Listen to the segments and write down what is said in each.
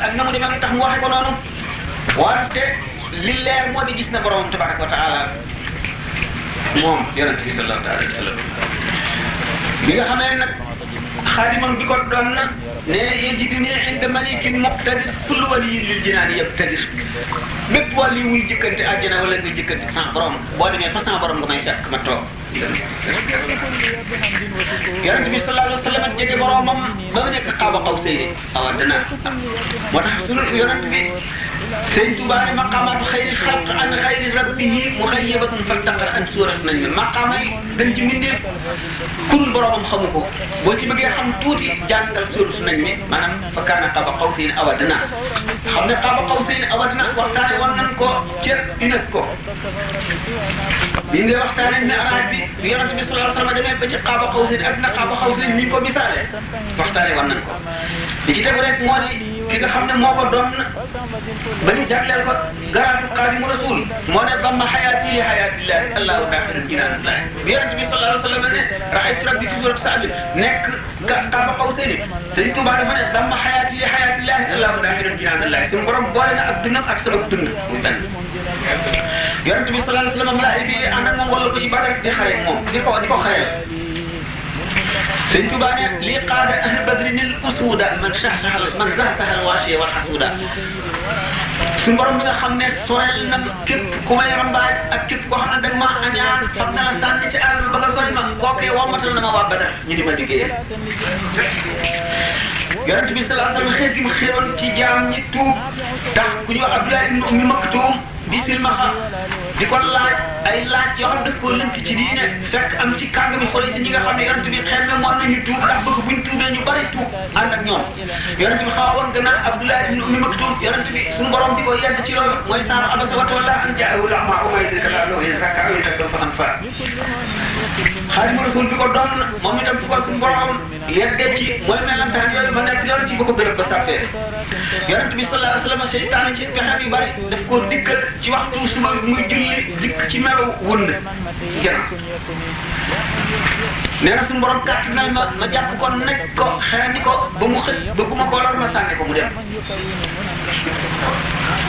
ak na mu demee tax mu waxe ko noonu wante li leer moo di gis na borom tabaraka wa taala moom yonent bi sallallahu alayhi wa sallam bi nga xamee nag xaadimam bi ko doon na ne yajiduni inda malikin muqtadir kullu waliyin lil jinaani yabtadir bépp wàll yi muy jëkkante àjjana wala nga jëkkante sans borom boo demee fa sans borom nga may fekk ma toog yonent bi sallallahu alayhi wa sallam jege boromam ba mu nekk xaaba qawsayni aw adnaa moo tax sunu yonent bi sëñ Tuubaa ne maqaamaatu xayri xalq an xayri rabbihi muxayyabatun faltaqar an suurat nañ mi maqaama yi gën ci mbindeef ku dul boromam xamu ko boo ci bëggee xam tuuti jàngal suurat nañ mi maanaam fa kaana qaaba qawsayni aw adnaa xam ne qaaba qawsayni aw adnaa waxtaane woon nañ ko ca UNESCO bi nga waxtaane mi'raaj bi yonent bi sallallahu alayhi wa sallam demee ba ci qaaba qawsayni adnaa qaaba qawsayni ni ko misaale waxtaane woon nañ ko li ci tegu rek moo di ki nga xam ne moo ko doon ba ñu jagleel ko garaatu Xaadimu Rasuul moo ne damma xayaati li xayaatillahi allahu daaxilun jinaanillahi yonent bi sallallahu alayhi wa sallam ne raaytu rabbi fi suurati Sa'd nekk qaaba qawsayni Sëñ Tuubaa dafa ne damma xayaati li xayaatillahi allahu daaxilun jinaanillahi suñu borom boole na ak dundam ak sama dund muy benn yonent bi sallallahu alayhi wa sallam malaayika yi ànd ak moom wala ko ci Badar di xare moom di ko xareel Sëñ Tuubaa ne lii qaada ahlu badrin al usuuda man zaxzaxa al waashiya wal xasuuda suñu borom bi nga xam ne sorel na képp ku may rambaaj ak képp koo xam ne dag ma añaan fab na la sànni ci àll ba nga sori ma kookee wommatal na ma waa Badar ñu di ma liggéeyal yonent bi sallallahu alayhi wa sallam xeet gi mu xéeroon ci jaam ñi tuub ndax ku ñu wax Abdullah ibn Ummi Maktum bi silmaxa di ko laaj ay laaj yoo xam ne daf koo lënt ci diine fekk am ci kàngami xool si ñi nga xam ne yonent bi xel ne moon nañu tuub ndax bëgg buñ tuubee ñu bari tuub ànd ak ñoom yonent bi xaw a woon gannaaw Abdullah ibn Ummi Maktum yonent bi suñu borom di ko yedd ci loolu mooy saaru abasa wa tawalla an jaahu al-a'maa wa maa yudriika la'allahu yazakkaa aw yadhakkaru fa tanfa'ahu Xaadimu Rasuul bi ko doon moom itam fu ko suñu borom yedde ci mooy melantaan yooyu ma nekk yoon ci ba ko béréb ba sàppee yonent bi sallallahu alayhi wa sallam seytaane ci pexem yu bari daf koo dikkal ci waxtu suba muy julli dikk ci melo wënd jën nee na suñu borom kàtt na ma jàpp ko nekk ko xerandi ko ba mu xët ba bu ma ko lor ma sànni ko mu dem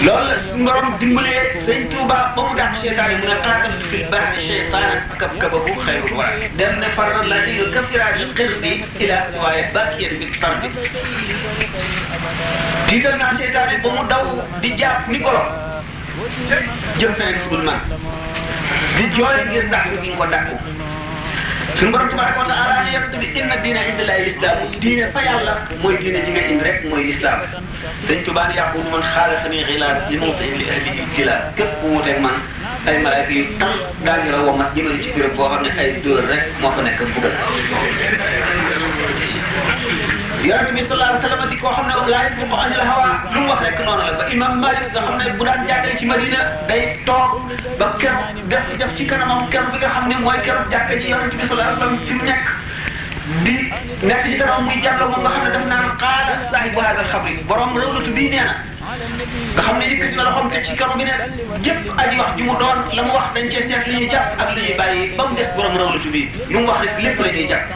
loolu la suñu borom dimbalee Sëñ Tuubaa ba mu dàq seytaane mu ne qaataltu fil bahri shaytaanan fakabkabahu xayrul wara dem ne farra la ilu kafiraati xirdi ila siwaaya baakiyan bil tardi tiital naa seytaane ba mu daw di jàpp ni golo jëm feneen fu dul man di jooy ngir dàq gi nga ko dàqu suñu borom tabaraka wa taala ne yonent bi inna diina indallahi lislaam diine fa yàlla mooy diine ji nga indi rek mooy lislaam Sëñ Tuubaa ne yàqulu man xaalafanii xilaar li mawtiin li ahlihi jilaar képp ku wuuteeg man ay malaaka yu tal daañu la womat jëmale ci béréb boo xam ne ay dóor rek moo fa nekk bugal yonent bi sallallahu alayhi wa sallam di koo xam ne laa yantiqu anil hawaa lu mu wax rek noonu la ba imam Malik nga xam ne bu daan jàngale ci Madina day toog ba keroog def ci kanamam keroog bi nga xam ne mooy keroog jàkka ji yonent bi sallallahu alayhi wa sallam fi mu nekk di nekk ci kanam muy jàll moom nga xam ne daf naan qaala saahibu haadal xabri borom rawlatu bii nee na nga xam ne yëkkati na loxoom te ci kanam bi ne jëpp aji wax ju mu doon la mu wax dañ cee seet li ñuy jàpp ak li ñuy bàyyi ba mu des borom rawlatu bii lu mu wax rek lépp la ñuy jàpp.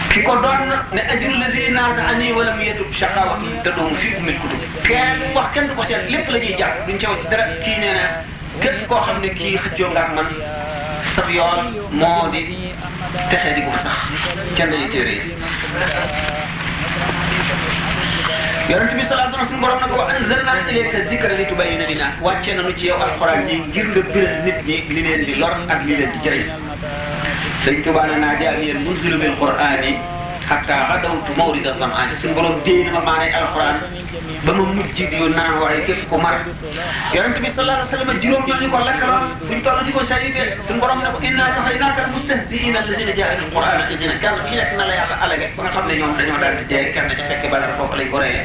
ki ko doon ne ajru lazi naaza'ani wa lam yatub shaqaawatun tadum fi ummil kutub kenn wax kenn du ko seet lépp la ñuy jàpp duñ ca wàcc dara kii nee na képp koo xam ne kii xëccoo nga ak man sab yoon moo di texe di ko sax kenn dañuy téere yi. yonent bi sallallahu alayhi wa sallam suñu borom na ko wa anzalna ilayka zikra li tubayyina linnaas wàccee nañu ci yow alxuraan ji ngir nga biral nit ñi li leen di lor ak li leen di jëriñ. Sëñ Tuubaa ne naa jaaniyal munzilu bil qur'aani hattaa ghadawtu mawrida zam'aani suñu borom déy na ma maanay alxuraan ba ma mujj di naan waaye képp ku mar yonent bi sallallahu alayhi wa sallam juróom ñooñu ko lakkaloon buñ toll ci ko sayite suñu borom ne ko innaa kafaynaaka al-mustahzi'iina allaziina jaahadu al-qur'aana ihdina kenn ku ci nekk na la yàlla alage ba nga xam ne ñoom dañoo daal di dee kenn ca fekk Badar foofu lañ ko reyee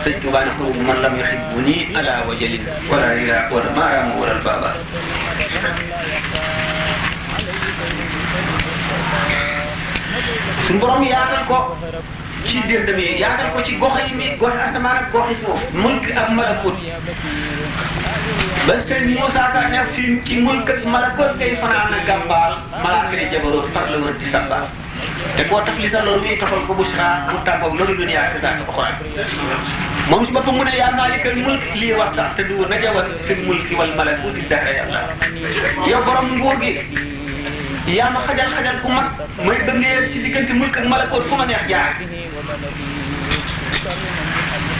Sëñ Tuubaa ne xurubu man lam yuhibbunii alaa wajalin wala riyaa wala maaraamu wala al-baaba suñu borom yaatal ko ci dëndam yi yaatal ko ci gox yi mi gox asamaan ak gox yi suuf mulk ak malakut ba sëñ Moussa Ka ne fi ci mulk ak malakut ngay fanaan a gàmbaal malaaka ne jabaroot far la wër di sabbaal te koo taf li sa loolu muy tofal ko busra mu tàggoog loolu dunya ak zaata uxra moom si boppam mu ne yaa maalikal mulk lii wax tax te du najawat fil mulki wal malakuti dara yàlla yow borom nguur gi yaa ma xajal ku mag may dëngee ci diggante mulk ak malakoot fu ma neex jaar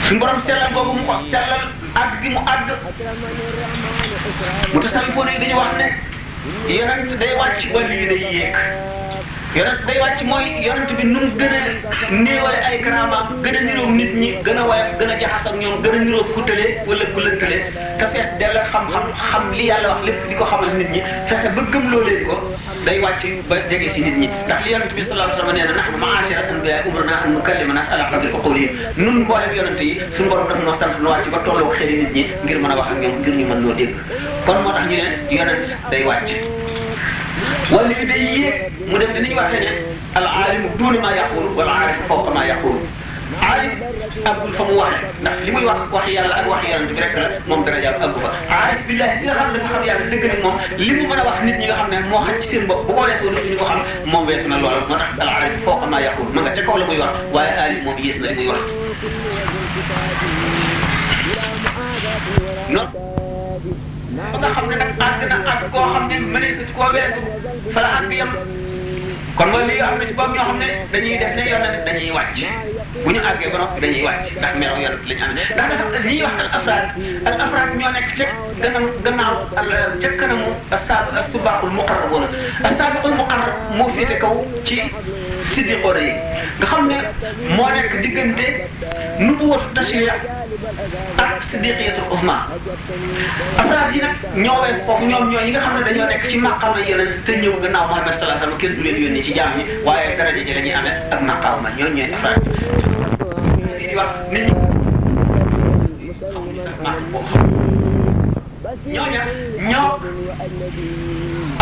suñu borom sellal boobu mu ko sellal àgg gi mu àgg mu tasawufoon yi dañu wax ne yonent day wàcc wala yi day yéeg yonent day wàcc mooy yonent bi nu mu gën a néewale ay karaamaam gën a niroog nit ñi gën a woyof gën a jaxas ak ñoom gën a niroog ku tële wala ku lëntale te fees dell xam li yàlla wax lépp di ko xamal nit ñi fexe ba gëmloo leen ko day wàcc ba jege si nit ñi ndax li yonent bi sallallahu alayhi wa sallam nee na nahnu ma'ashira al-anbiya umirna an nukallima nas ala qadri qawlihim nun mboolem yonent yi suñu borom daf noo sant nu wàcc ba tolloo xeli nit ñi ngir mën a wax ak ñoom ngir ñu mën noo dégg kon moo tax ñu ne yonent day wàcc wala li day yéeg mu dem dañuy waxee ne al aalimu duuna maa yaqulu wala aarifu fawqa maa yaqulu aalim àggul fa mu waxee ndax li muy wax yàlla ak wax yonent bi rek la moom dara jàpp àggu fa aarif billahi bi nga xam ne dafa xam yàlla dëgg nag moom li mu mën a wax nit ñi nga xam ne moo xam ci seen bopp bu ko weesoo dootuñu ko xam moom weesu na loolu moo tax al aarifu fawqa maa yaqulu ma nga ca kaw la muy wax waaye aalim moom yées na li muy wax non ba nga xam ne nag àgg na àgg koo xam ne mëneesut koo weesu fa la àgg yem kon mooy li nga xam ne si boobu ñoo xam ne dañuy def ne yonent dañuy wàcc bu ñu àggee ba noppi dañuy wàcc ndax melo yonent lañu amee ndax dafa li ñuy wax al afraad ñoo nekk ca gannaaw ca kanamu as-subaqul muqarrabuuna as-saabiqul muqarrab moo féete kaw ci siddiqoona yi nga xam ne moo nekk diggante nubuwwatu tashriic ak siddiqiyatul uzma afraad yi nag ñoo wees foofu ñoom ñoo ñi nga xam ne dañoo nekk ci maqaama yonent te ñëw gannaaw Muhammad sallallahu alayhi wa sallam kenn du leen yónnee ci jaam ñi waaye daraja ji la ñuy amee ak maqaama ñooñu ñooy afraad di wax nit ñi xamuñu sax maanaam boo xam ñoo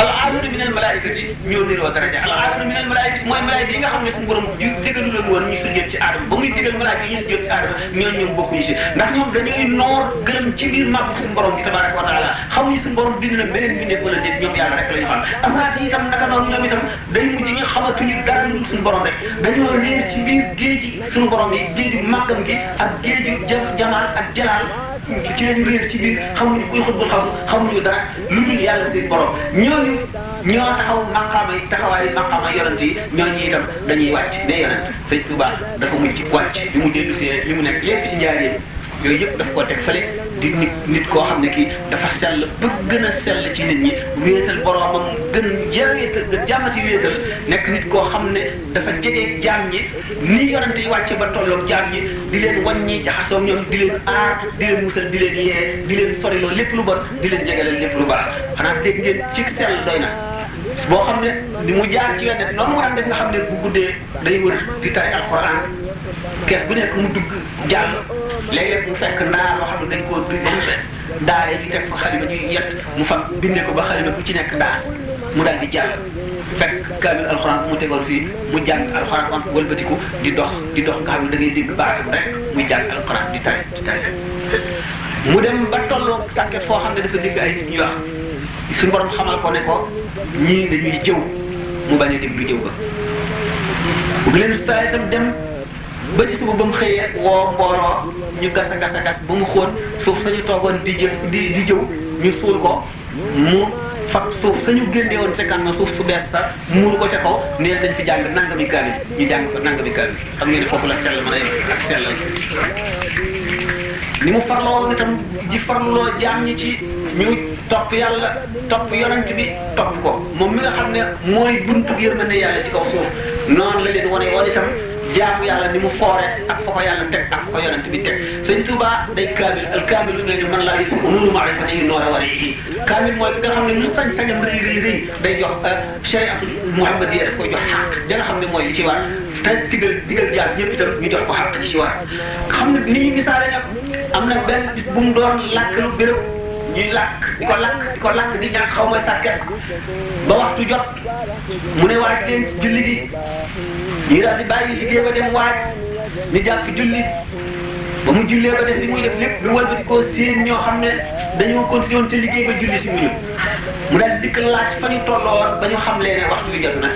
al-aaluuna min al-malaa'ikati ñoo niroo daraja al-aaluuna min al-malaa'ikati mooy malaayika yi nga xam ne suñu borom digalu leen woon ñu sujjóot ci aadama ba muy digal malaayika yi ñu sujjóot ci aadama ñoom bokkuñu si ndax ñoom dañuy noor gërëm ci biir màgg suñu borom bi tabaaraka wa taala xamuñu suñu borom bind na beneen bindee wala déet ñoom yàlla rek la ñu xam afraad yi itam naka noonu ñoom itam day mujj ñu xamatuñu dara lu suñu borom rek dañoo réer ci biir géeji suñu borom yi géeju màggam gi ak géeju jamaal ak jalaal ci lañu réer ci biir xamuñu kuy xutbul xamuñu dara lu dul yàlla seen borom ñooñu ñoo taxaw maqaama yi taxawaayu maqaama yonent yi ñooñu itam dañuy wàcc ne yonent sëñ Tuubaa dafa mujj wàcc bi mu dellu see li mu nekk lépp ci njaareem yooyu yëpp daf koo teg fële di nit koo xam ne kii dafa sell ba gën a sell ci nit ñi wéetal boromam gën jàmmati wéetal nekk nit koo xam ne dafa jege jaam ñi ni yonent yi wàcce ba tolloog jaam ñi di leen wàññi jaxasoo ñoom di leen aar di leen musal di leen yee di leen soriloo lépp lu bon di leen jegaleel lépp lu baax xanaa dégg ngeen ci sell doy na boo xam ne di mu jaar ci wennet noonu mu daan def nga xam ne bu guddee day wër di tari alquran kees bu nekk mu dugg jàll léeg-léeg mu fekk ndaa loo xam ne dañ koo bind ba mu fees daare di teg fa xalima ñuy yett mu fa bindee ko ba xalima bu ci nekk daas mu daal di jàll fekk kaamil alxuraan mu tegoon fii mu jàng alxuraan am wëlbatiku di dox nga xam ne da ngay dégg baatam rek muy jàng alxuraan di tari mu dem ba tolloo sàkket foo xam ne dafa dégg ay nit ñuy wax suñu borom xamal ko ne ko ñii dañuy jëw mu bañ a déglu jëw ba bu leen saa itam dem ba ci suba ba mu xëyee woo mbooloo ñu gas a gas ba mu xóot suuf sañu toogoon di jëw ñu suul ko mu fab suuf sañu génne woon ca kan ma suuf su bees sax muuru ko ca kaw nee dañ fi jàng nangami kaamil ñu jàng fa nangami kaamil xam ngeen ne foofu la sell mën a yem ak sellal ni mu farloo itam di farloo jaam ñi ci ñu topp yàlla topp yonent bi topp ko moom mi nga xam ne mooy buntu yërmande yàlla ci kaw suuf noonu la leen wane woon itam jaamu yàlla ni mu foore ak fa ko yàlla teg ak ko yonent bi teg sëñ Tuubaa day kaamil al kaamil lu ne man laa yëfu nuuru maarifatihi noora warihi kaamil mooy bi nga xam ne lu sañ-sañam rëy day jox shariatul muhammadiyya daf koy jox xaq da nga xam ne mooy li ci war te digal jaam ñëpp itam ñu jox ko xaq ci war xam ne ni ñu misaale nag am na benn bis bu mu doon làkk lu béréb ñuy làkk di ko làkk di ñàkk xaw ma sàkket ba waxtu jot mu ne waaj leen ci julli gi ñu daal di bàyyi liggéey ba dem waaj ñu jàpp julli ba mu jullee ba def li muy def lépp lu walbati koo séen ñoo xam ne dañoo continué woon te liggéey ba julli si mu daal di dikk laaj fa ñu tolloon ba ñu xam lee ne waxtu wi jot na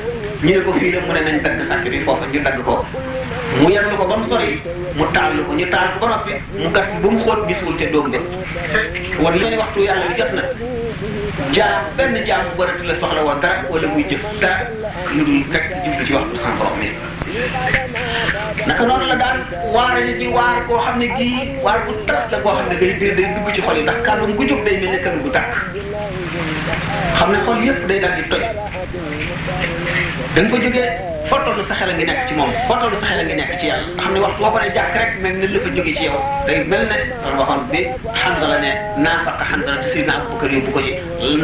ñu ne ko fii la mu ne nañ dagg sàkk bi foofa ñu dagg ko mu yenn ko ba mu sori mu taal ko ñu taal ko ba noppi mu gas ba mu xóot gisul te doom ba war leen waxtu yàlla bi jot na jaam benn jaam bu bërati la soxla woon dara wala muy jëf dara lu dul rek jublu ci waxtu sans borom ni naka noonu la daan waare nit ñi waar koo xam ne gii waar bu tax la koo xam ne day dugg ci xol yi ndax kàddu gu jóg day mel ne kàddu gu tàkk xam ne xol yëpp day daal di toj da nga ko jógee foo toll sa xel a ngi nekk ci moom foo toll sa xel a ngi nekk ci yàlla nga xam ne waxtu boo ko ne jàkk rek mel ne la fa jógee ci yow day mel ne loolu waxoon bi Hanzala ne naafaqa Hanzala te Sidna Abubakar yóbbu ko ci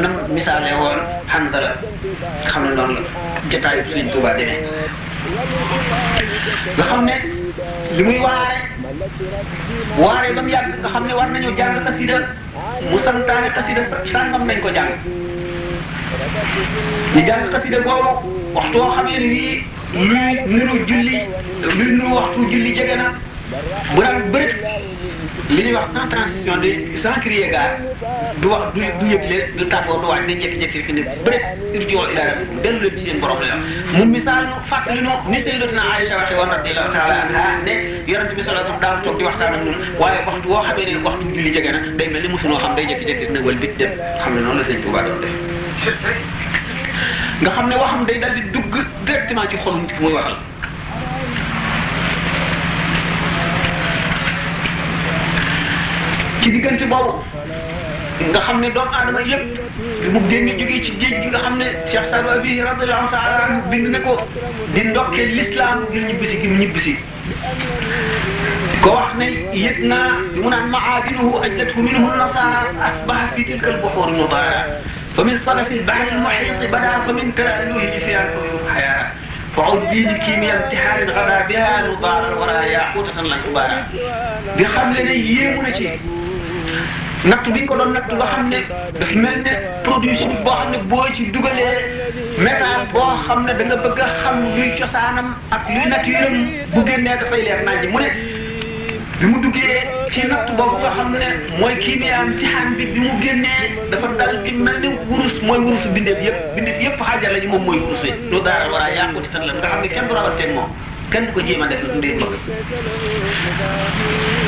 nam misaale woon Hanzala xam ne noonu la jotaayu Sëriñ Tuubaa demee nga xam ne li muy waare ba mu yàgg nga xam ne war nañoo jàng xasida mu santaane xasida sàngam nañ ko jàng ñu jàng xasida boobu waxtu woo xam ne nii luy niru julli luy niru waxtu julli jege na bu daan bëri li ñuy wax sans transition de sans crier gare du wax du yëgle du tàggoo du waaj dañ jékki-jékki rek ne bëri irji'uu ilaa rabbikum dellu leen ci seen borom la mu misaal nu fàttali nu ni Sayyidatuna Aïcha waxee woon radiyallahu taala anha ne Yonent bi sallallahu alayhi wasallam daal toog di waxtaan ak ñun waaye waxtu woo xamee ne waxtu julli jege na day mel ni mosunoo xam day jékki-jékki ne wal bit dem xam ne noonu la Sëñ Tuubaa doon def nga xam ne waxam day daal di dugg directement ci xolu nit ki muy waxal ci diggante boobu nga xam ne doomu aadama yëpp mu génn jógee ci géej gi nga xam ne Cheikh Sadou Abi radiyallahu ta'ala anhu bind na ko di ndokkee l'islam ngir ñibbisi gi mu ñibbisi ko wax ne yëg naa li mu naan maadinuhu ajdathu minhu nasara asbaha fi tilka al-buhur mudara fa min salafi al-bahr al-muhit bada fa min taraluhi fi al-uyub haya فعودي لكيمياء امتحان غدا بها نضار وراء ياقوتة لن تبارا bi xam le ne yéemu na ci natt bi ko doon natt nga xam ne dafa mel ne produit chimique boo xam ne boo ci dugalee métal boo xam ne da nga bëgg a xam luy cosaanam ak luy nature am bu génnee dafay leer naaj mu ne bi mu duggee ci natt boobu nga xam ne mooy kiimiyaa imtixaan bi mu génnee dafa dal di mel ne wurus mooy wurusu bindeef yëpp xaajal lañu moom mooy wurus yi lu daaral war a yàquti tan la nga xam ne kenn du rawanteeg moom kenn du ko jéem a def lu ndee bëgg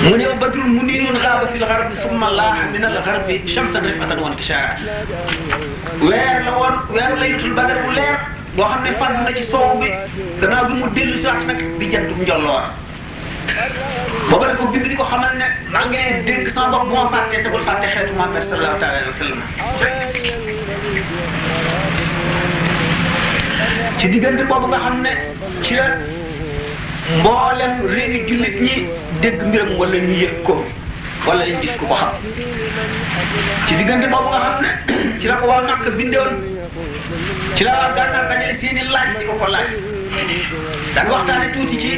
mu ne badrun muniirun gaaba fil garbi summa laaha min al garbi shamsan rifatan wa intishaara weer la woon weeru laylatul badr bu leer boo xam ne fànn na ci soow bi gannaaw bi mu dellu si waat nag di jantum njolloor booba la ko bind di ko xamal ne maa ngi leen dénk sama bopp bu ma fàttee te bul fàtte xeetu Muhammad sallallahu alayhi wa sallam ci diggante boobu nga xam ne ci la mboolem réewi jullit ñi dégg mbiram wala ñu yëg ko wala ñu gis ko xam ci diggante boobu nga xam ne ci la ko waa Makka bindewoon ci la waa Gànnaar dajale seeni laaj di ko laaj daan waxtaane tuuti ci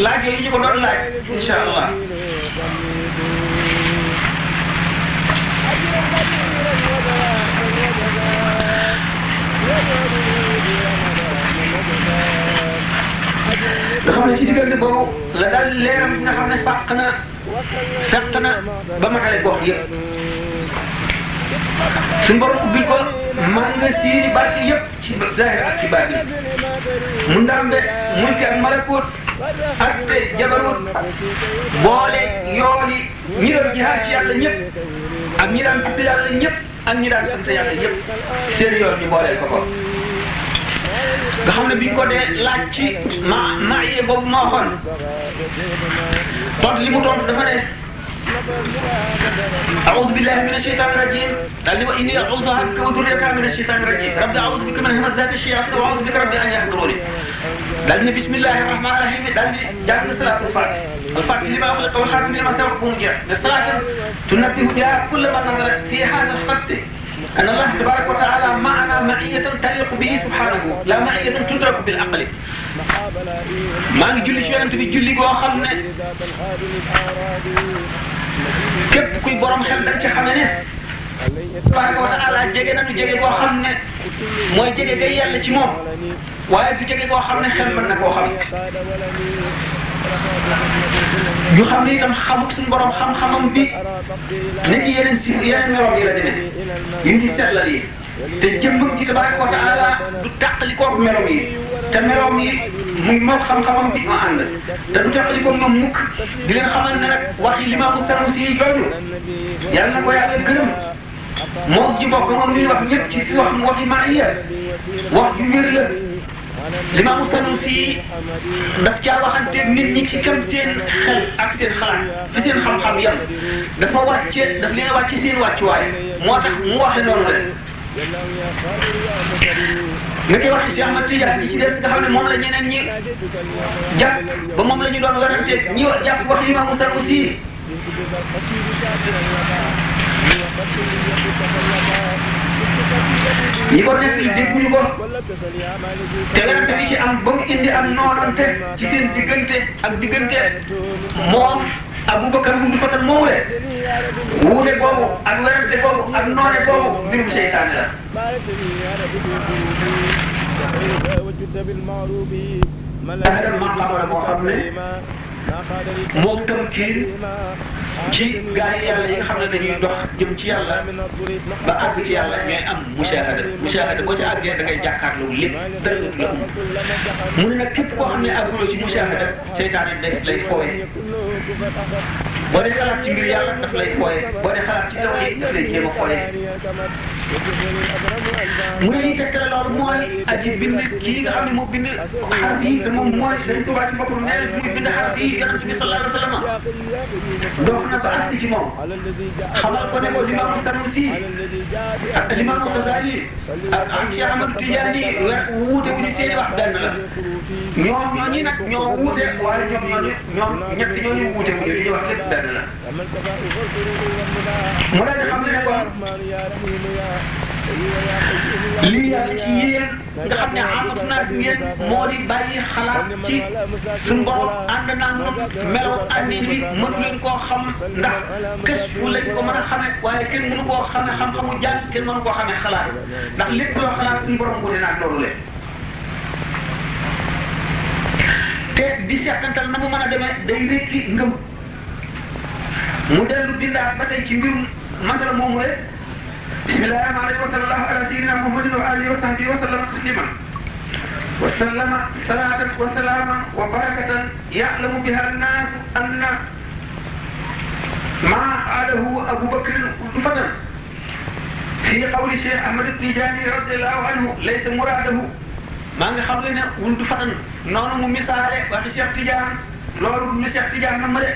laaj yooyu ñu ko doon laaj incha allah nga xam ne ci diggante boobu la daal leeram nga xam ne fekk na ba matale gox yëpp suñu borom ubbil ko man nga siini barke yëpp ci zahir ak ci baatin mu ndambe mulki ak malakut ak te jabarut boole yooni ñi doon jihaad ci yàlla ñëpp ak ñi daan tudd yàlla ñëpp ak ñi daan sant yàlla ñëpp seen yoon ñu booleel ko nga xam ne biñ ko dee laaj ci maayee boobu moo xoon tontu li mu tontu dafa ne أعوذ بالله من الشيطان الرجيم قال لي وإني أعوذها بك وذريتها من الشيطان الرجيم ربي أعوذ بك من همزات الشياطين وأعوذ بك ربي أن يحضروني قال لي بسم الله الرحمن الرحيم قال لي جاءت صلاة الفاتح لما أغلق والخاتم لما سبق ومجيء الصلاة تنبه بها كل من نظر في هذا الخط أن الله تبارك وتعالى معنا معية تليق به سبحانه لا معية تدرك بالعقل ما نجي جلي شوية أنت بتجلي جوا خلنا képp kuy borom xel da nga ci xame ne tabaraka wa taala jege nañu jege boo xam ne mooy jege gay yàlla ci moom waaye du jege boo xam ne xel mën na koo xam ñu xam ne itam xamuk suñu borom xam-xamam bi ne ci yeneen meloom yi la demee yu ñu seetlal yi te jëmbam ci tabaraka wa taala du tàqali koog meloom yi te meloom yi muy moo xam-xamam bi ma ànd te du teqali ko moom mukk di leen xamal ne nag waxi Limaamu Sanusi jooju yàlla na ko yàlla gërëm moom ji bokk moom li wax ñëpp ci waxi Maariya wax ju wér la Limaamu Sanusi daf caa waxanteeg nit ñi ci kam seen xel ak seen xalaat fi seen xam-xam yam dafa wàcce daf leen wàcce seen wàccuwaay moo tax mu waxe noonu la nga koy wax si Ahmad Tidiane ñi ci des nga xam ne moom la ñeneen ñi jàpp ba moom la ñu doon werante ñi jàpp wax Limaamu Sanusi ñi ko nekk dégguñu ko te werante bi ci am ba mu indi am noonante ci seen diggante ak diggante moom Abubakar bu Fatan moomule wuute boobu ak werante boobu ak noone boobu mbirum seytaane la. daanaka maanaam la moo xam ne moom tam kii ci gaa yi yàlla yi nga xam ne dañuy dox jëm ci yàlla ba àgg ci yàlla ñooy am mushahada boo ci àggee da ngay jàkkaarloo lépp dara la mu ne nag képp koo xam ne àgguloo ci mushahada seytaane lay fooye boo dee xalaat ci mbir yàlla daf lay fooye boo dee xalaat ci tawhid daf lay jéem a fooye mu ne ñuy fekkale loolu mooy aji bind kii nga xam ne moo bind xaraf yi te moom mooy Sëriñ Tuubaa ci boppam nee na muy bind xaraf yi yonent bi sallallahu alayhi wa sallam dox na ba àgg ci moom xamal ko ne ko Limaamu Sanusi ak Limaamu Xasaali ak Cheikh Ahmad Tijaani wuute wu ñu seeni wax benn la ñoom ñooñu nag ñoo wuute waaye ñoom ñett ñooñu wuute wu ñu li ñuy wax lépp benn la mu daal di xam ne kon lii yàlla ci yéen nga xam ne amatu naa yéen moo di bàyyi xalaat ci suñu borom ànd naa moom melaw àndin bi mënu leen koo xam ndax kës fu lañ ko mën a xamee waaye kenn mënu koo xamee xam-xamu jàng kenn mënu koo xamee xalaat ndax lépp loo xalaat suñu borom wute naag loolu leen te di seqantal na mu mën a demee day rékki ngëm mu dellu bindaat ba tey ci mbirum mandala moomu rek bismillahi rahmani rahim wa sallallahu ala sayyidina muhammadin wa alihi wa sahbihi wa sallama tasliman wa sallama salatan wa salaman wa barakatan ya'lamu biha an-nas anna ma qaalahu Abu Bakr Fatan fi qawli Cheikh Ahmad Tidiane radiyallahu anhu laysa muradahu maa ngi xam le ne Wuld Fatan noonu mu misaale waxi Cheikh Tidiane loolu ñu Cheikh Tidiane na ma de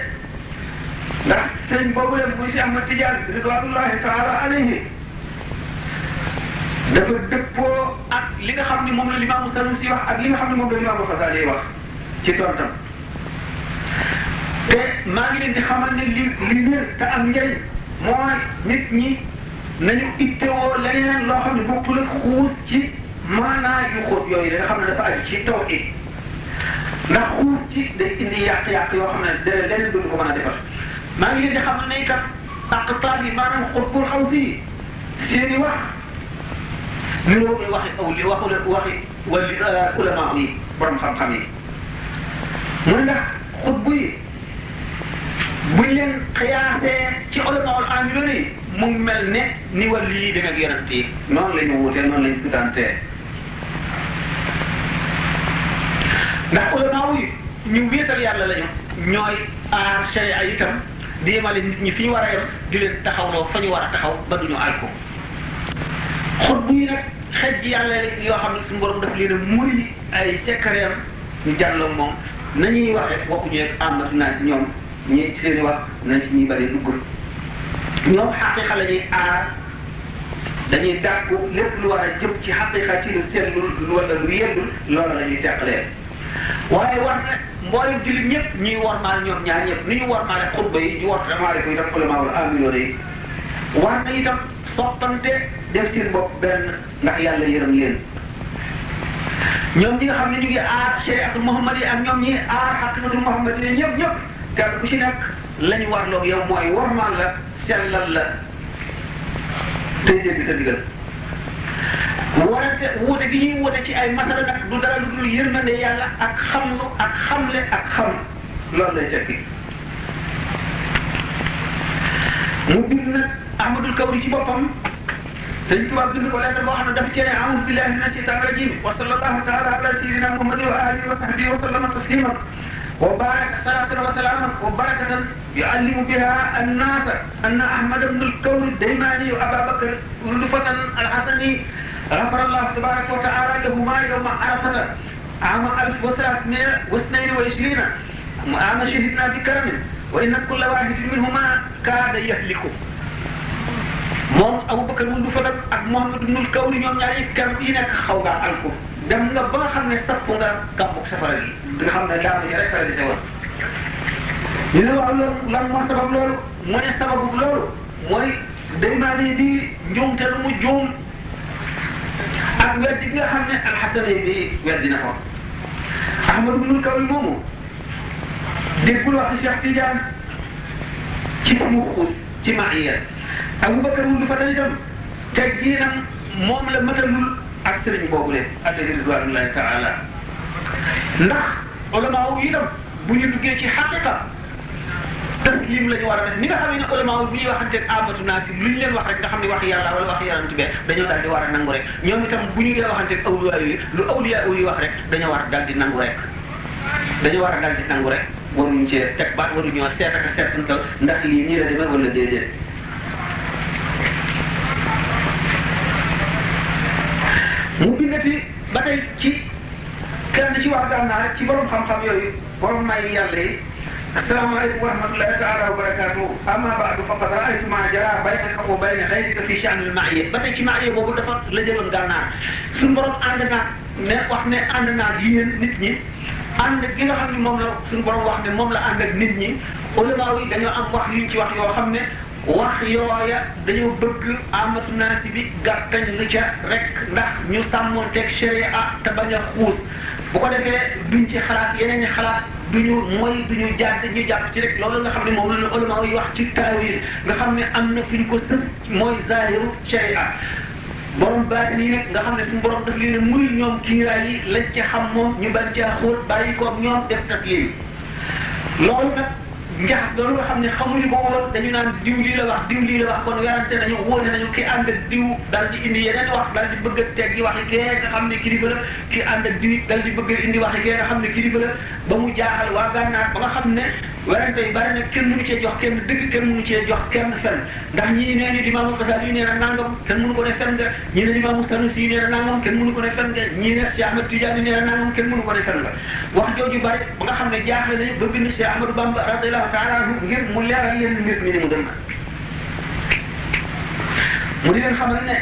ndax sëñ boobu leen muy Cheikh Ahmad Tidiane ridwanullahi taala alayhi dafa dëppoo ak li nga xam ni moom la Limaamu Sanusi wax ak li nga xam ne moom la Limaamu Xasaali wax ci tontam te maa ngi leen di xamal ne li wér te am njëriñ mooy nit ñi nañu ittewoo leneen loo xam ne bokkul ak xuus ci maanaa yu xóot yooyu da nga xam ne dafa aju ci tawhid ndax xuus ci day indi yàq-yàq yoo xam ne leneen duñu ko mën a defar maa ngi leen di xamal ne itam aqtaab yi maanaam xutbul xaw si seeni wax niroo koy waxi aw li waxi wali ulama yi borom xam-xam yi mu ne ndax xutbu yi buñ leen xiyaasee ci ulamaul aamiloon yi mu mel ne ni wàllu yi demee ak yonent yi noonu la ñu wutee noonu la ñu sutantee ndax ulama yi ñu wéetal yàlla lañu ñooy aar sharia itam di yemale nit ñi fi ñu war a yem di leen taxawloo fa ñu war a taxaw ba duñu aal ko xutbu yi nag xej ji yàlla yoo xam ne suñu borom daf leen a muri ay sekkareem ñu jàlloo moom nañuy waxe waxuñu rek amatu naa si ñoom ñi seeni wax nañ ci ñuy bëri duggul ñoom xaqiqa la ñuy aar dañuy dàggu lépp lu war a jëm ci xaqiqa ci lu sellul wala lu yellul loola la ñuy teqalee waaye war na mboolem jullit ñëpp ñuy wormaal ñoom ñaar ñëpp ni ñu wormaale xutba yi ñu wormaale ko itam ulamaawul aamiloon yi war na itam soppante def seen bopp benn ndax yàlla yërëm leen ñoom ñi nga xam ne ñu ngi aar shariatul muhammad yi ak ñoom ñi aar xaqiqatul muhammad yi ñëpp kenn ku ci nekk la ñu warloo yow mooy wormaal la sellal la tey dégg sa digal warante wuute gi ñuy wuute ci ay masala nag du dara lu dul yërmande yàlla ak xamlu ak xamle ak xam loolu lay tekki mu bind nag Ahmadul Kawri ci boppam sëñ Tuubaa bind ko lettre boo xam ne dafa cee a'uuzu billahi mina shaytaani rajiim wa sallallahu taala ala sayyidina Muhammadin wa alihi wa sahbihi wa sallama tasliman wa baraka salatan wa salaman wa barakatan yu'allimu biha an-naasa anna Ahmad ibn al-Kawn ad-Daymaani wa Aba Bakr Rufatan al-Hasani غفر الله تبارك وتعالى لهما يوم عرفة عام 1322 عام شهدنا بكرم وإن كل واحد منهما كاد يهلك moom Abubakar mu Rufat ak Muhammad ibn al-Kawn ñoom ñaar yi keroog yi nekk xaw ngaa alko dem nga ba nga xam ne topp nga gàmmug safara gi nga xam ne daanu ñu rek la di teewoon ñu ne waaw loolu lan moo sabab loolu mu ne sababu loolu mooy Daymaani di njuumte lu mu juum ak weddi bi nga xam ne alxasane bi weddi na ko Ahmad ibn al-Kawn moomu déggul wax Cheikh Tidiane ci mu xuus ci maaya Abubakar mu du fa itam tegginam moom la mënalul ak sëriñ boobu leen alayhi ridwanullahi taala ndax ulama yi itam bu ñu duggee ci xaqiqa taslim la ñu war a def ni nga xam ne ulama bu ñuy waxante ak amatu naasi lu ñu leen wax rek nga xam ne wax yàlla wala wax yonent bi dañoo daal di war a nangu rek ñoom itam bu ñu leen waxante ak awliya yi lu awliya yi wax rek dañoo war a daal di nangu rek dañoo war a daal di nangu rek waruñu cee teg baat waruñoo seet ak seetantal ndax lii nii la demee wala déedéet mu bindati ba tey ci kenn ci wax gànnaar ci borom xam-xam yooyu borom may yàlla yi asalaamaaleykum wa rahmatullahi taala wa barakatuh amma baadu faqad raaytu ma jara baynaka wa bayna ghayrika fi sha'n al-ma'iyya ba tey ci ma'iyya boobu dafa la jëloon gànnaar suñu borom ànd naa ne wax ne ànd naa ak yéen nit ñi ànd gi nga xam ne moom la suñu borom wax ne moom la ànd ak nit ñi ulama yi dañoo am wax yuñ ci wax yoo xam ne wax yooya dañoo bëgg amatu naasi bi gàttañ lu ca rek ndax ñu sàmmoonteeg sharia te bañ a xuus bu ko defee duñ ci xalaat yeneen ñi xalaat duñu mooy duñu jàdd ñu jàpp ci rek loolu nga xam ne moom la ulama yi wax ci taawil nga xam ne am na fi ñu ko sës mooy zahiru sharia borom baatin yi nag nga xam ne suñu borom daf leen muy ñoom kiiraay yi lañ ca xam moom ñu bañ caa xóot bàyyi koog ñoom def taslim loolu nag njaxas loolu nga xam ne xamuñu ko woon dañu naan diw lii la wax diw lii la wax kon werante nañu wóone nañu ki ànd ak diw daal di indi yeneen wax daal di bëgg a teggi waxi kee nga xam ne kilifa la ki ànd ak diw daal di bëgg a indi waxi kee nga xam ne kilifa la ba mu jaaxal waa gànnaar ba nga xam ne werante yi bari na kenn mënu cee jox kenn dëgg kenn mënu cee jox kenn fen ndax ñii nee ni Imaamu Xasaali yi nee na nangam kenn mënu ko ne fen nga ñii ne Imaamu Sanusi yi nee na nangam kenn mënu ko ne fen nga ñii ne Cheikh Ahmed Tidiane nee na nangam kenn mënu ko ne fen nga wax jooju bari ba nga xam ne jaaxle nañu ba bind Cheikh Ahmadou Bamba radiyallahu taala anhu ngir mu leeral leen mbir mi ni mu dem mu di leen xamal ne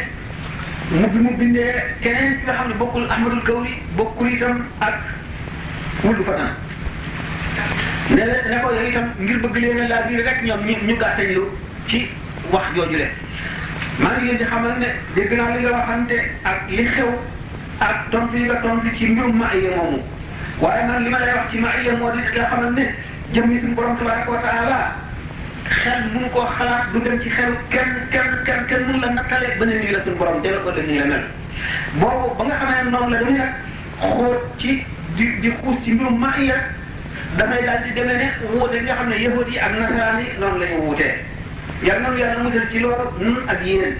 mu bindee keneen ki nga xam ne bokkul Ahmadul Kawni bokkul itam ak wuldu fatan ne ko yooyu itam ngir bëgg leen a laa biir rek ñoom ñu gàttañlu ci wax jooju leen maa ngi leen di xamal ne dégg naa li nga waxante ak li xew ak tontu yi nga tontu ci mbirum maaya moomu waaye man li ma lay wax ci maaya moo di nga xamal ne jëmmi suñu borom tabaraka wa taala xel mënu koo xalaat du dem ci xelu kenn mënu la nattale ba ne nii la suñu borom deme ko la nii la mel boobu ba nga xamee ne noonu la damay nag xool ci di xuus ci mbirum maaya dafay daal di demee ne wuute nga xam ne yahud yi ak nasaraan yi noonu la ñu wuutee yal na nu yàlla musal ci loolu nun ak yéen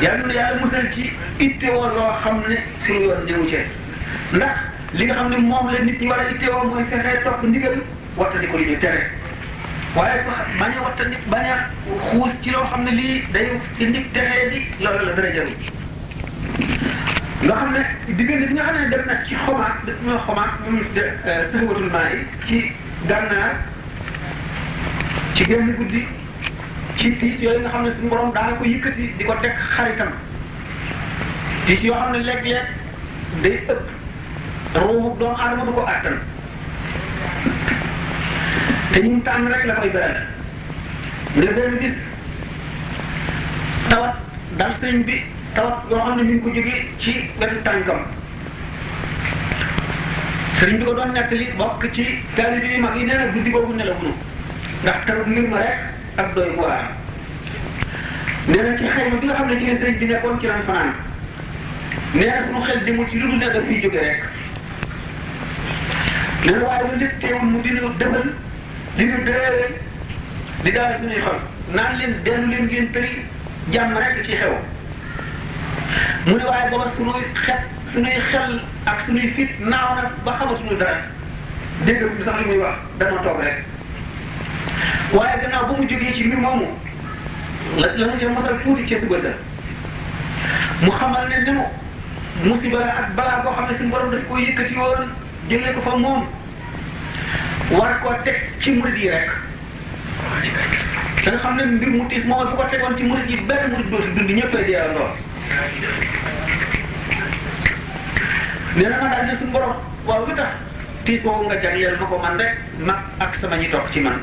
yal na nu yàlla musal ci ittewoo loo xam ne suñu yoon ñëwu ci ndax li nga xam ne moom la nit ñi war a ittewoo mooy fexee topp ndigal wattandi ko li ñu tere waaye bañ a wattandi bañ a xuus ci loo xam ne lii day indi texee di loolu la dara jaru nga xam ne diggante bi nga xam ne dem na ci xomaat daf ñoo xomaat ñun sëxwatul maa yi ci gànnaar ci genn guddi ci tiis yooyu nga xam ne suñu borom daana ko yëkkati di ko teg xaritam tiis yoo xam ne léeg-léeg day ëpp ruuxu doomu aadama du ko àttan te ñu tànn rek la koy beral nga benn gis tawat dal sëñ bi tawat yoo xam ne mi ngi ko jógee ci wetu tànkam sëriñ bi ko doon nettali bokk ci taalibe yi mag yi nee na guddi boobu nelawuñu ndax taw ngir ma rek ak doy bu waar nee na ci xayma bi nga xam ne ci ne sëriñ bi nekkoon ci lañ fanaan nee na suñu xel demul ci lu dul ne daf fiy jóge rek nee na waaye lu lépp teewul mu dina defal dina dërëre di daal suñuy xol naan leen dellu leen ngeen tëri jàmm rek ci xew mu ne waaye booba suñuy xel ak suñuy fit naaw na ba xamatuñu dara dégg nga sax li muy wax dama toog rek waaye gannaaw ba mu jógee ci mbir moomu la mu ca mosal tuuti ca suba mu xamal ne ni mu musiba ak balaa boo xam ne suñu borom daf ko yëkkati woon jëlee ko fa moom war koo teg ci murid yi rek da nga xam ne mbir mu tiis moom bu ko tegoon ci murid yi benn murid dootu dund ñëppay deewandoo nee na ma daal ne suñu borom waaw lu tax tiis boobu nga jagleel ma ko man rek mag ak sama ñi toog ci man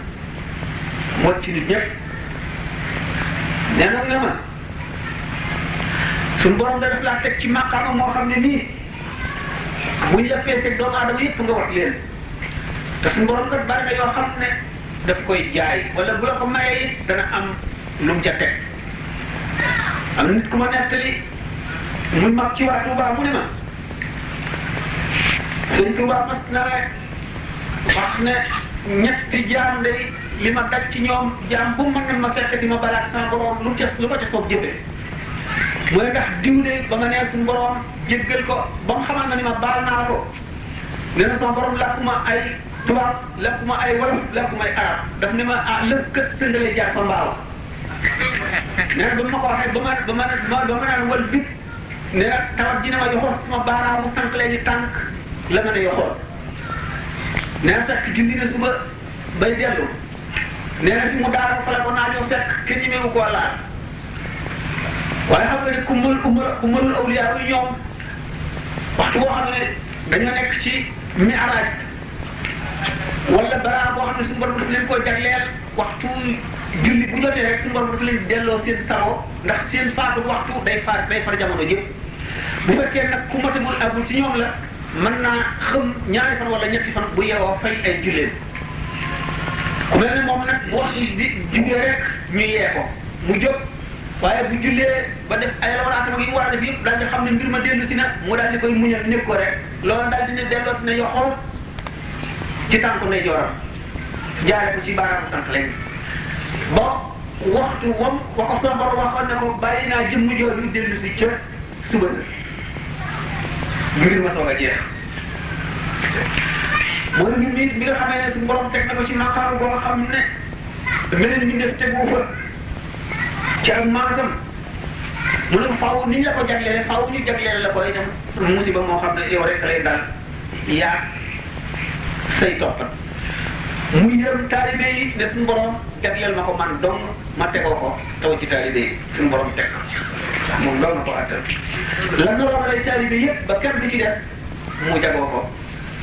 moo ci nit ñëpp nee na ne ma suñu borom da def laa teg ci maqaama moo xam ne nii buñ la peesee doomu aadama yëpp nga wax leen te suñu borom kat bari na yoo xam ne daf koy jaay wala bu la ko mayee it dana am lu mu ca teg am na nit ku ma nettali muy mag ci waa Touba mu ne ma sëñ Touba mas na wax ne ñetti jaam day li ma daj ci ñoom jaam bu ma ne ma fekk di ma balaat sama borom lu ko ca soob jëfee mooy ndax diw de ba nga nee suñu borom jéggal ko ba mu xamal na ni ma baal naa ko nee na sama borom lakkuma ay tubaab lakkuma ay wolof lakkuma ay arab daf ne ma lëkkat sëngale jaar fa mbaaw nee na ba ma ko waxee ba ma naan wal bit nee na tawat ji ne ma yoxoon sama baaraamu tànk leen ni tànk la ma ne yoxoon nee na fekk junni na suba bay dellu nee na fi mu daara fa la ko naa ñëw fekk kenn ñemewu koo laal waaye xam nga ne ku mënul awliyaa yi ñoom waxtu boo xam ne dañoo nekk ci mi'raaj wala balaa boo xam ne suñu borom daf leen koo jagleel waxtu julli bu jotee rek suñu borom daf leen delloo seen sago ndax seen faatu waxtu day far jamono yëpp bu fekkee nag ku matamul agul ci ñoom la mën naa xam ñaari fan wala ñetti fan bu yeewoo fay ay julleen ku mel ne moom nag bu waxtu di jugee rek ñu yee ko mu jóg waaye bu jullee ba def ay rawaraatama yi war a def yëpp daal di xam ne mbir ma dellu si na mu daal di koy muñal nekk ko rek loolu daal di ne delloo si ne yoxool ci tànku ne joram jaare ko ci baaraamu tànk léegi ba waxtu wam wa ko sama borom waxoon ne ko bàyyi naa jëmm jooju dellu si ca suba mbir ma soog a jeex mooy mbir mi nga xamee ne suñu borom teg na ko ci maqaam boo xam ne meneen mi def tegu fa ci ak maanaam mu ne faaw ni ñu la ko jaglelee faaw ñu jagleel la ko itam musiba moo xam ne yow rek lay dal yaa say toppat mu yërëm taalibe yi ne suñu borom jagleel ma ko man dong ma tegoo ko taw ci taalibe yi suñu borom teg moom loolu na ko attal la naroon lay taalibe yëpp ba kenn du ci def mu jagoo ko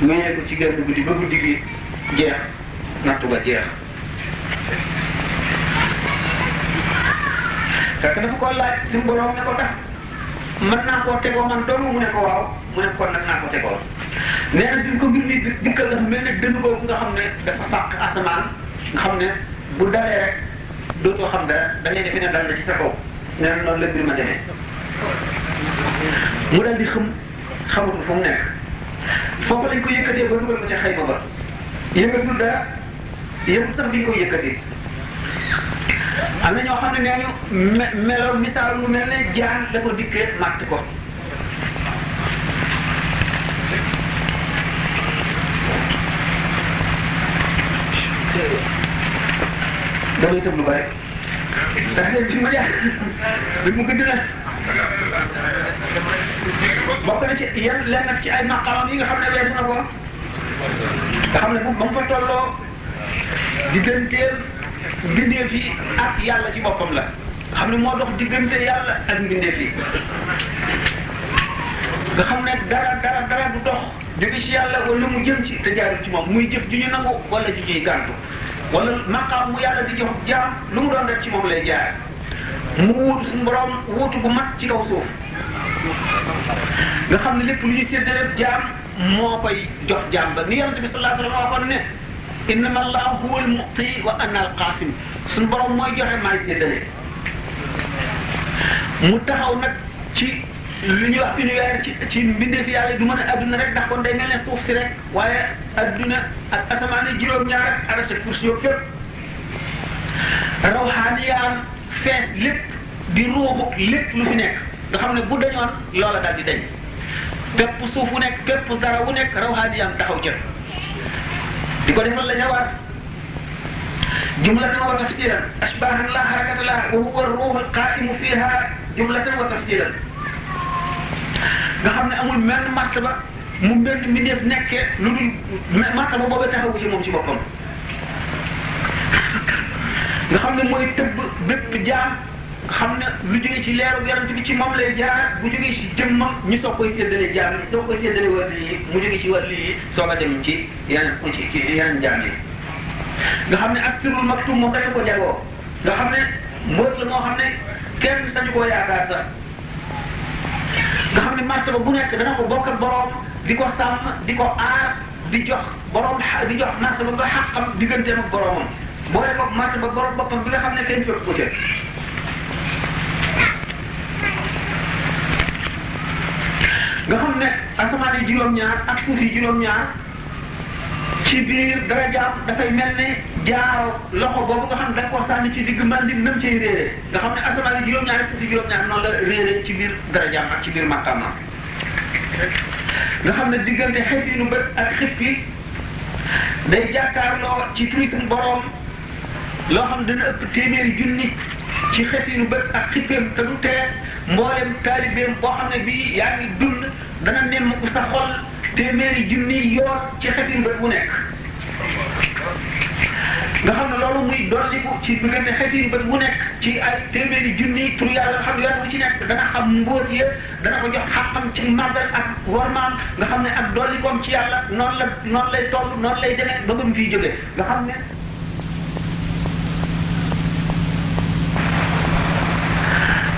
ñëwee ko ci genn guddi ba guddi gi jeex nattu ba jeex. fekk dafa ko laaj suñu borom ne ko tax mën naa koo tegoo man dong mu ne ko waaw mu ne kon nag naa ko tegoo nee na bi ko mbir mi dikkal dafa mel ne dënn boobu nga xam ne dafa fàq asamaan nga xam ne bu dalee rek dootoo xam dara da ngay defe ne dal na ci sa kaw nee na noonu la mbir ma demee mu dal di xamatul fu mu nekk foofu lañ ko yëkkatee ba dugal ko ca xayma ba yëngatul dara yëngu sax bi ñu ko yëkkatee am na ñoo xam ne nee ñu meloon misaal mu mel ne jaan da ko dikkee màtt ko damay tëb lu bare ndax leen bi ma jaar bi mu gëdd na bokk na ci yenn lenn ci ay maqamam yi nga xam ne weesu na ko nga xam ne ba mu fa tolloo digganteem mbindeef yi ak yàlla ci boppam la xam ne moo dox diggante yàlla ak mbindeef yi nga xam ne dara du dox jóge ci yàlla wala mu jëm ci te jaarul ci moom muy jëf ju ñu nangu wala ju ñuy gàntu wala maqaam mu yàlla di jox jaam lu mu doon rek ci moom lay jaar mu wuutu suñu borom wuutu gu mat ci kaw suuf nga xam ne lépp lu ñuy séddale jaam moo koy jox jaam ba ni yonent bi sallallahu alayhi wa sallam waxoon ne innama allahu huwa al-mu'ti wa ana al-qasim suñu borom mooy joxe maay séddale mu taxaw nag ci li ñuy wax univers ci mbindeefi yàlla du mën a adduna rek ndax kon day mel ne suuf si rek waaye adduna ak asamaan yi juróom-ñaar ak arasa kursi yooyu fépp rawxaaniyaam fees lépp di ruubu lépp lu fi nekk nga xam ne bu dañoon loola daal di dañ bépp suuf wu nekk bépp dara wu nekk rawxaaniyam taxaw ca di ko defal la ñawaat jumlatan wa tafsiran ashbahan la harakata la wa huwa ar-ruh al-qa'imu fiha jumlatan wa tafsiran nga xam ne amul menn martaba mu benn mbindeef nekkee lu dul martaba boobu taxawu ci moom ci boppam nga xam ne mooy tëbb bépp jaam xam ne lu jóge ci leeru yonent bi ci moom lay jaar bu jóge ci jëmmam ñu soog koy séddale jaam yi soog koy séddale wàll yi mu jóge ci wàll yi soog a dem ci yeneen jaam yi nga xam ne ak sirrul maktum moom rek ko jagoo nga xam ne mbóot la moo xam ne kenn sañu koo yaakaar sax nga xam ne martaba bu nekk dana ko bokk ak boroom di ko sàmm di ko aar di jox boroom di jox martaba ba xaqam digganteem ak boroomam boole ko martaba boroom boppam bi nga xam ne kenn fekk ko ca nga xam ne asamaan yi juróom-ñaar ak suuf yi juróom-ñaar ci biir dara jaam dafay mel ne jaaro loxo boobu nga xam ne da nga koo sànni ci digg mbandi nam cay réere nga xam ne asamaan yi juróom-ñaar ak suuf yi juróom-ñaar noonu la réere ci biir dara jaam ak ci biir maqaama nga xam ne diggante xefinu bët ak xif yi day jàkkaarloo ci tuutum boroom loo xam dana ëpp téeméeri junni ci xefinu bët ak xippeem te du tee mboolem taalibeem boo xam ne bii yaa ngi dund dana nemm ku sa xol téeméeri junni yoon ci xefinu bët bu nekk nga xam ne loolu muy dolliku ci diggante xefinu bët bu nekk ci ay téeméeri junni tur yàlla nga xam yoon bu ci nekk dana xam mbóot ya dana ko jox xaqam ci màggal ak wormaam nga xam ne ak dollikoom ci yàlla noonu lay toll noonu lay demee ba mu fiy jóge nga xam ne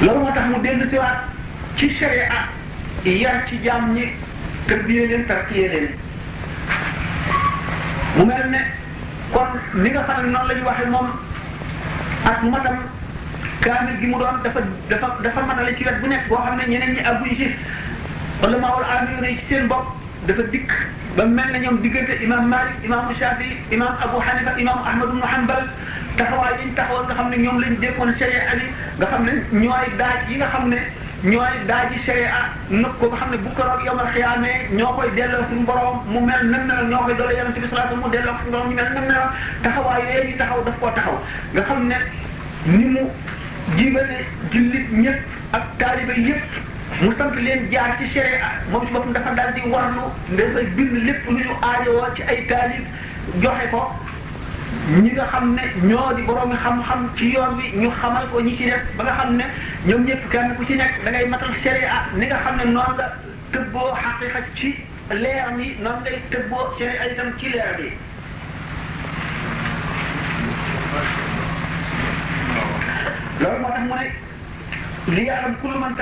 loolu moo tax mu dellu si waat ci sharia yar ci jaam ñi tërbiyee leen tarkiyee leen mu mel ne kon ni nga xam ne noonu la ñu waxee moom ak matam kaamil gi mu doon dafa matale ci wet bu nekk boo xam ne ñeneen ñi àgguñ ci wala maawul aamiyoon yi ci seen bopp dafa dikk ba mel ne ñoom diggante imam Malik imam Shafi imam Abu Hanifa imam Ahmad ibn Hanbal taxawaay yi ñu taxawoon nga xam ne ñoom lañ dékkoon sharia bi nga xam ne ñooy daaj yi nga xam ne ñooy daaji sharia nëb ko nga xam ne bu ko roog yomal xiyaamee ñoo koy delloo suñu borom mu mel nam na ñoo koy doole yonent bi salaatu mu delloo suñu borom ñu mel nam na taxawaay yooyu ñu taxaw daf koo taxaw nga xam ne ni mu jibale jullit ñëpp ak taaliba yëpp mu sant leen jaar ci sharia moom ci boppam dafa daal di warlu dafay bind lépp lu ñu aajowoo ci ay taalib joxe ko ñi nga xam ne ñoo di borom xam-xam ci yoon bi ñu xamal ko ñi ci def ba nga xam ne ñoom ñëpp kenn ku ci nekk da ngay matal sharia ni nga xam ne noonu nga tëbboo xaqiqa ci leer ni noonu ngay tëbboo sharia itam ci leer bi loolu moo tax mu ne li yaalam kullu man